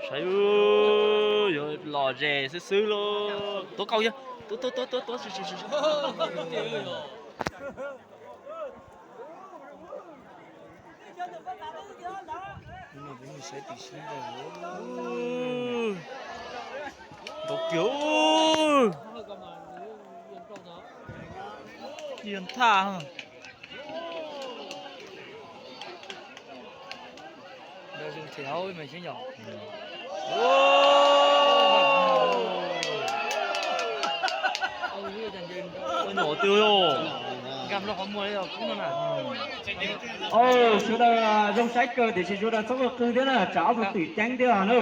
Saib, yuav lom zem xwb xwb lauj. Tuav kaus yog, tuav tuav tuav tuav tuav. Nrau kiag, yog nthaj. Nyom tiag. Sawv daws zoo saib kawg tiam sis sawv daws txhob qw qw thiab na, tsam ob tug twm ceeb thiab na.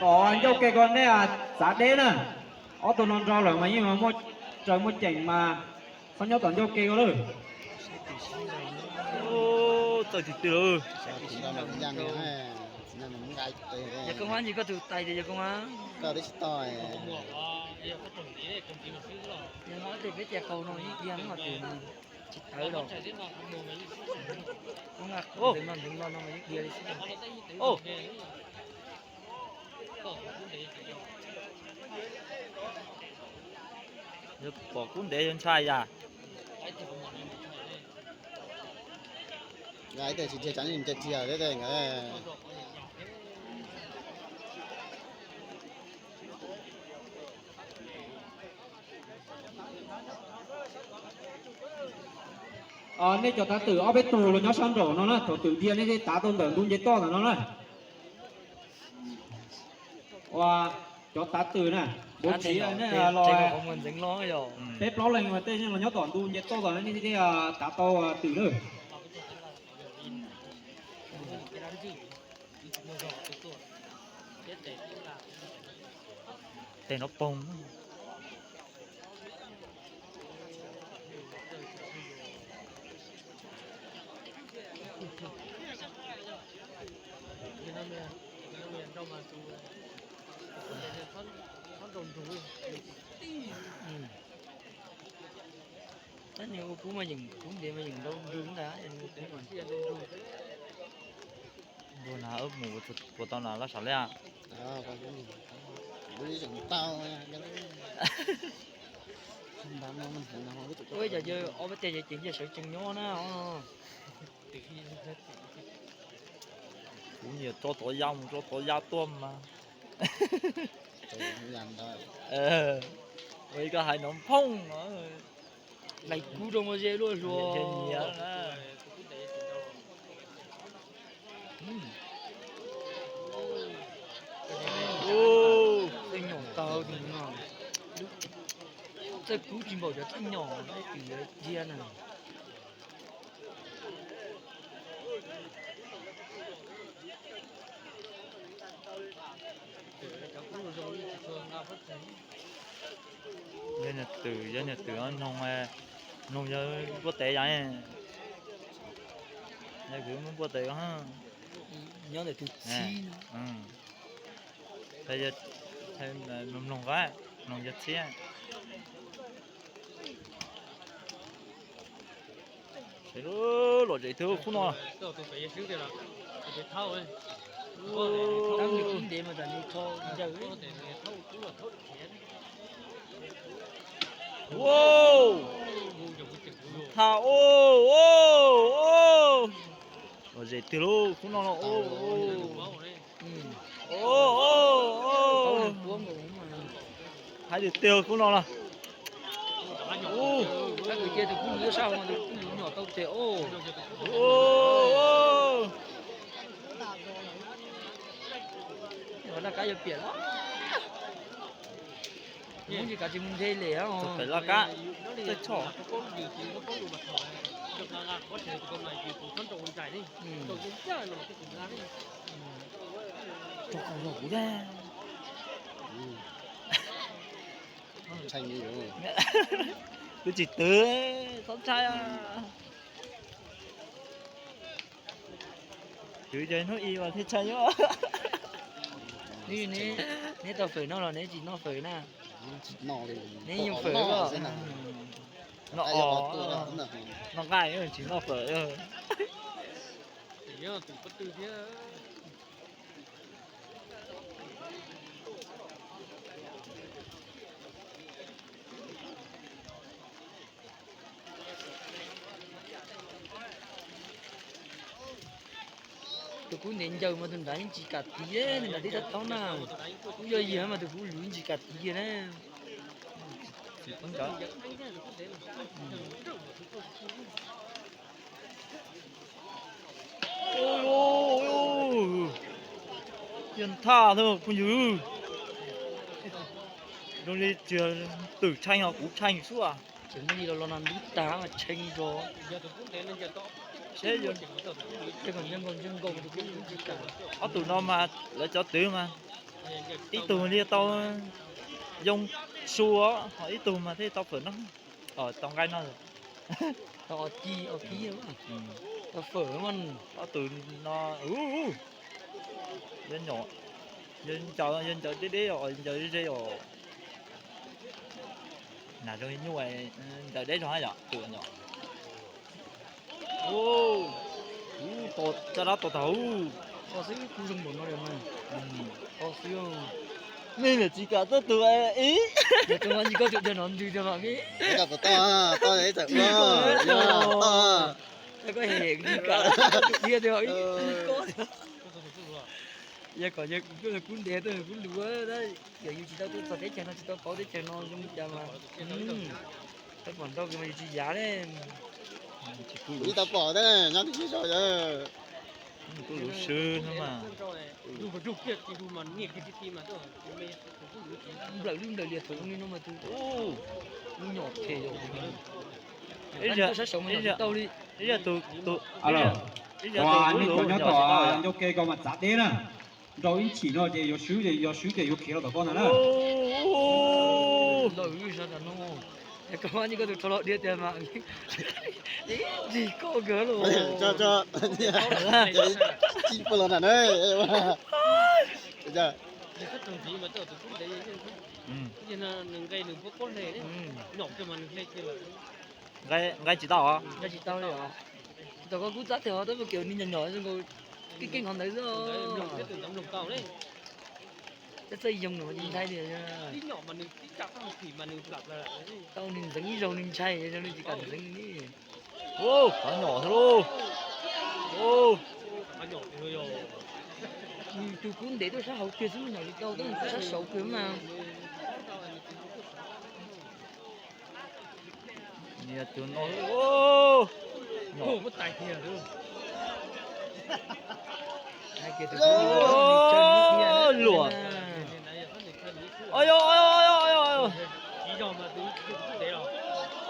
Tom ncauj ke ko nej txav deb na, ob tug no nrau lawm mas yeej muaj raws muaj ceem mas txhob nyob tom ncauj ke ko lawm. Txawj tiag tiag. Yog koj ntsis koj tus tais tias yog koj, koj tsis tau. Yog tej peb cai qau no ib yam li twm no, tsis tawv los. Koj nqa qhov ntawd no ntawd no no mas ib yam li xwb. Yog pom kub ntev yuav ntshai yam. Ib tug tsis dhia tsam nws nce dhia thiab. Nej cov tav twm ob peb tug los nyob sab nraum no na, thaum twm dhia nej thiaj tav tau ntawm ntu nce toj ntawm no na. Ua, cov tav twm na, npaum tsiv nej los peb plaub leeg mas tej los nyob tom ntu nce toj ntawm no nej thiaj tav tau twm na. Tej no poob. Tab sis ua kub mas yeej, kub ntev mas yeej nrau nrug ntag. Nrau na, wb mus puas tau na laj sam liaj. Ua ib co ob peb teg ces cia sawv tsees nyob na. Kuv nyiam tso tov ya mus tso tov ya tuaj mas. Ua ib koj hais no phooj. Lais kub rau mas ze luaj hluas. Txawj nyom tau tus no. Txawj kub tsis npaum cov txawj nyom, tsis yuav dhia na. Yog niag twm, yog niag twm noog, noog yawg npuaj tes yam. Yog kwv muab npuaj tes ko. Nyob ntawm tus txhib no. Mloog, mloog yawg txhib. Lom zem twg khub no. Tha, lom zem twg lauj khub no no. Hais tiag tiag khub no no. Laj kab yuav piam los. Mus tsis kav tsis mus ntshe lem. Laj kab, tej tshoj. Rau qhov los kuv, kuv tsis twv, txhob ntshai. Twv ces hnub i mas thiaj tshaj nyob. Neb tau fawm noj los neb tsis noj fawm na? Neb yeej fawm os. Noj, noj nqaij tsis noj fawm. Tus kub ntev ncaws mas tus nrad yeej tsis kam tiv, tus nrad tib tab taub na. Kub yog yig mas tus kub luv yeej tsis kam tiv kiag na. Yog nthaj phooj ywg, zoo li tsis twm tshee os, kuv tshee xwb. Tseem muaj li los los no ntub tag mas tshee zog. Ob tug no mas lawv cov twv mas ib tug li tau yoo su, ho ib tug mas thiaj tau fawm no, tau nqaij no. Tau os ci os kib, tau fawm mas. Ob tug no, yog ncaws, yog ncaws deb deb os, ncaws ze ze os. Nas zoo nyuj, ncaws deb zog yom, tus no. Caj dab tau tag. Koj xwb kuj zoo npaum no li mas. Koj xwb. Nej niam tsis kam tuaj tus ib. Yog tus mas tsis koj tus dhia no ntws tiag mas. Koj puas tau, tau ib txawm ua, tau. Koj hem tsis kam tus dhia tiag ib koj. Yog kom yog kub ntev tuaj kub luv, yog yus tsis tau tuaj txog teb chaws no tsis tau paub teb chaws no zoo li cas mas. Tau pom ntau kis mas yus tsis yav li. Ib tau pom nyob twb sib zog yog. Kuj luv swb mas. Nplawm lub nplawm lias thaum li no mas tus, lub nyom phem yom. Ib yam tus, tus, ib yam tus, nej cov nyob tom ncauj ke ko mas txav deb na. Nrau ib chim no ces yuav swb ces, yuav swb ces yuav khiav los tom koj ntag na. Koj tus rho los dhia tiag mas ib ntsis koj kawg los. Tsis pom los nram na. Nqaij tsis tau os. Tsis tau li os. Tsis tau, koj kub txab tiag os, tab sis kev ua neeg nyom nyom zoo nkaus keej keej qhov ntawd xwb. Txawj txawj yoo no ntshai li. Tau nws ntxeev ib zaug nws ntshai zoo li tsis kam ntxeev li. Qhov nyom xwb lauj. Nws tus kub ntev tuaj sab hauv kiag xwb, nws nyom tsis tau, tab sis tuaj sab saud kiag mas. Niag tus no, nyom. Luam. Os yos, os yos, os yos, os yos.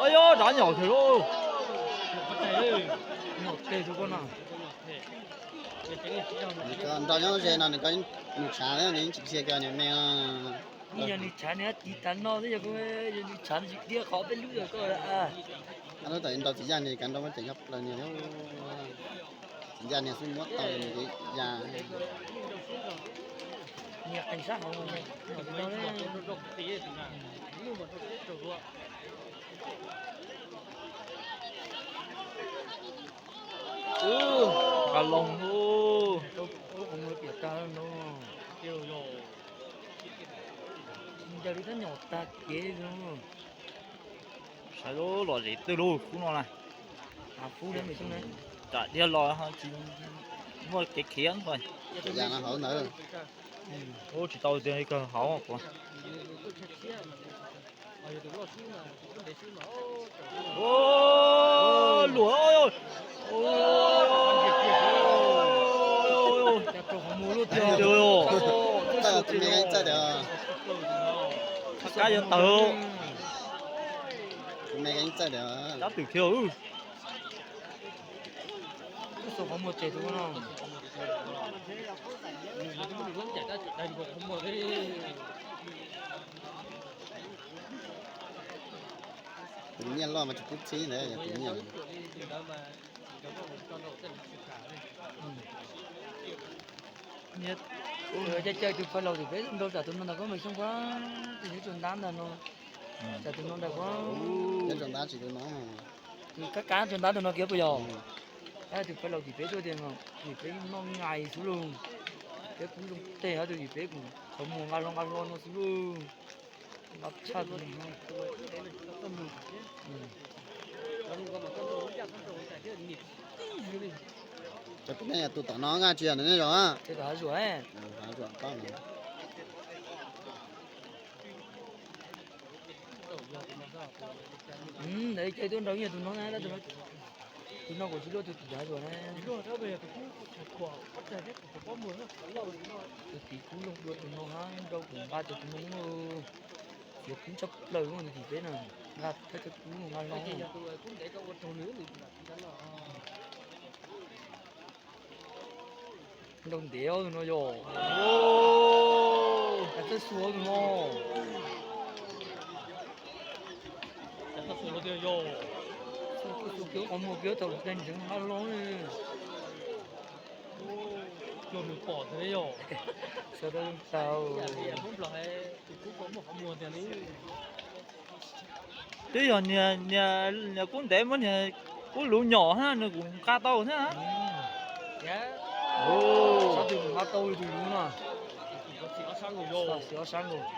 Os yos, rov nyom kiag lauj. Nyom teg tus koj no. Nws nrog nyob ze no nws, nws tshav nws yeej tsis qhia kiag nws me. Yog nws tshav nws tiv tas no xwb, yog nws tshav nws tsis qhia qhov peb lub yog koj. Nrog txim yaj niag, kav nrog muab cem nyob plaws niag, txim yaj niag xwb muab tau nws ya. Niag qeeg sab hauv. Nqa loo lauj. Ncaws li tab nyom tag kev. Saib lub lom zem twg lauj, kub no na. Tsam dhia los tsis muaj kev khiav ntag. Ua tsis tau tiag li kawg hauv puas. Luam. Tus me yeej txawj tiag. Kab yuav tawg. Tus me yeej txawj tiag. Kab twm khiav. Tus nyiaj loj mas tsis pub txhib ntawd, tus nyiaj. Caij caij tus phaw laus tim peb nrau tsam tus no ntag, koj me xyoo kuab tus nyob tsaus ntab ntag no. Tsam tus no ntag kuab. Nyob tsaus ntab tsis tus no. Tus kab kab tsaus ntab tus no kiag puas yog? Tus phaw laus tim peb tuaj tias tim peb noj nqaij xwb lauj. Peb kub zoo teg, tus tim peb kuj qhov muag nqa hlo nqa hlo no xwb lauj. Nqa tshaj tus no. Tus tom no nqa tsis yog nej zos. Ntawd ces tuaj nrau ib yam tus no na, tus no kuv tsis luaj tus tim hav zoov na. Tus tim kub looj dua tus no hab nrau kuv nqa tus tus no. Txiav kub tshaj plaws tus tim peb na, nqa thawj thawj kub nqa hlo. Nrau ntev tus no yog. Cas txawj xuas tus no. Qhov muag kiag thaum ntseev nqa hlo. Cuag nws pom ntag yog. Xav tau tau. Twb yog niag kub ntev muab niag kub luv nyom hab nws kuj nqa tau thiab. Sab twg nqa tau tus luv no. Xiv ob sab nkaus.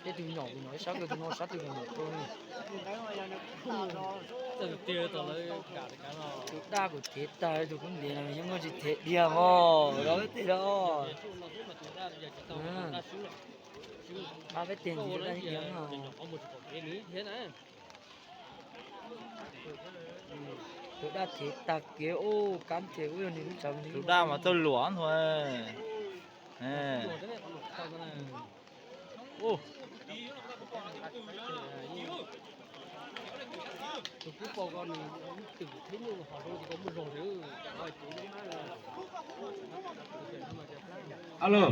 Tej tus nyom tus nyom ib sab kawg tus no sab twg nyom nyom kawg. Tus daj kuv thev tag, tus kub ntev no yeej muaj tsis thev diag mog, rau peb tes los. Nqa peb tes ntxiv tus daj ib diav no. Tus daj thev tag kev ub, kab tes ub yog nws lub tsawv. Tus daj mas txawj luam ntag. Alo,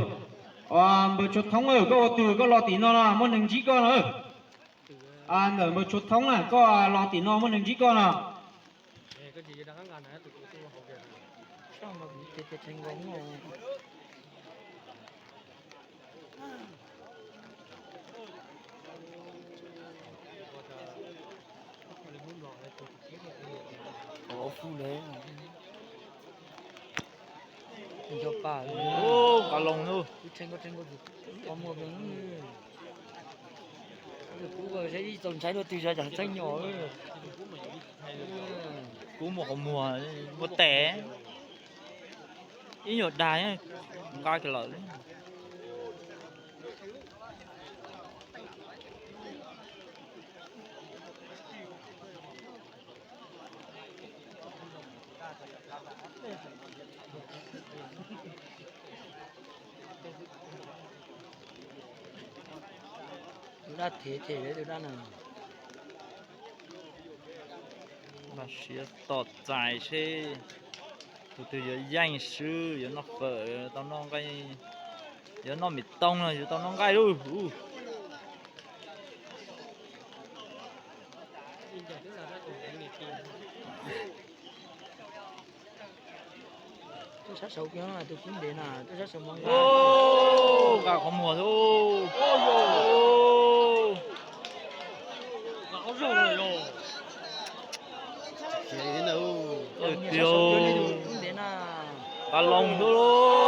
npawg Tsua Thoob, koj ua twg koj los tim no no muaj neeg ntsib koj no. Ntawm npawg Tsua Thoob na, koj los tim no muaj neeg ntsib koj no. Nco pa, nqa loo, qhov muag, kub saib ib txaus ntshai dua twg zog cas txeeb nyom. Kub muaj qhov muag, muaj tes, ib nyuag dag nqa kiag lawm. Tus daj thev them tus daj na. Mas siav tos txais seb tus twg yuav yeej swb, yuav noj fawm, tau noj nqaij, yuav noj me tooj no yuav tau noj nqaij lauj. Tuaj sab saud kiag tus kub ntev na, tuaj sab saud mas nqa qhov muag xwb. Tiag, nqa loo xwb.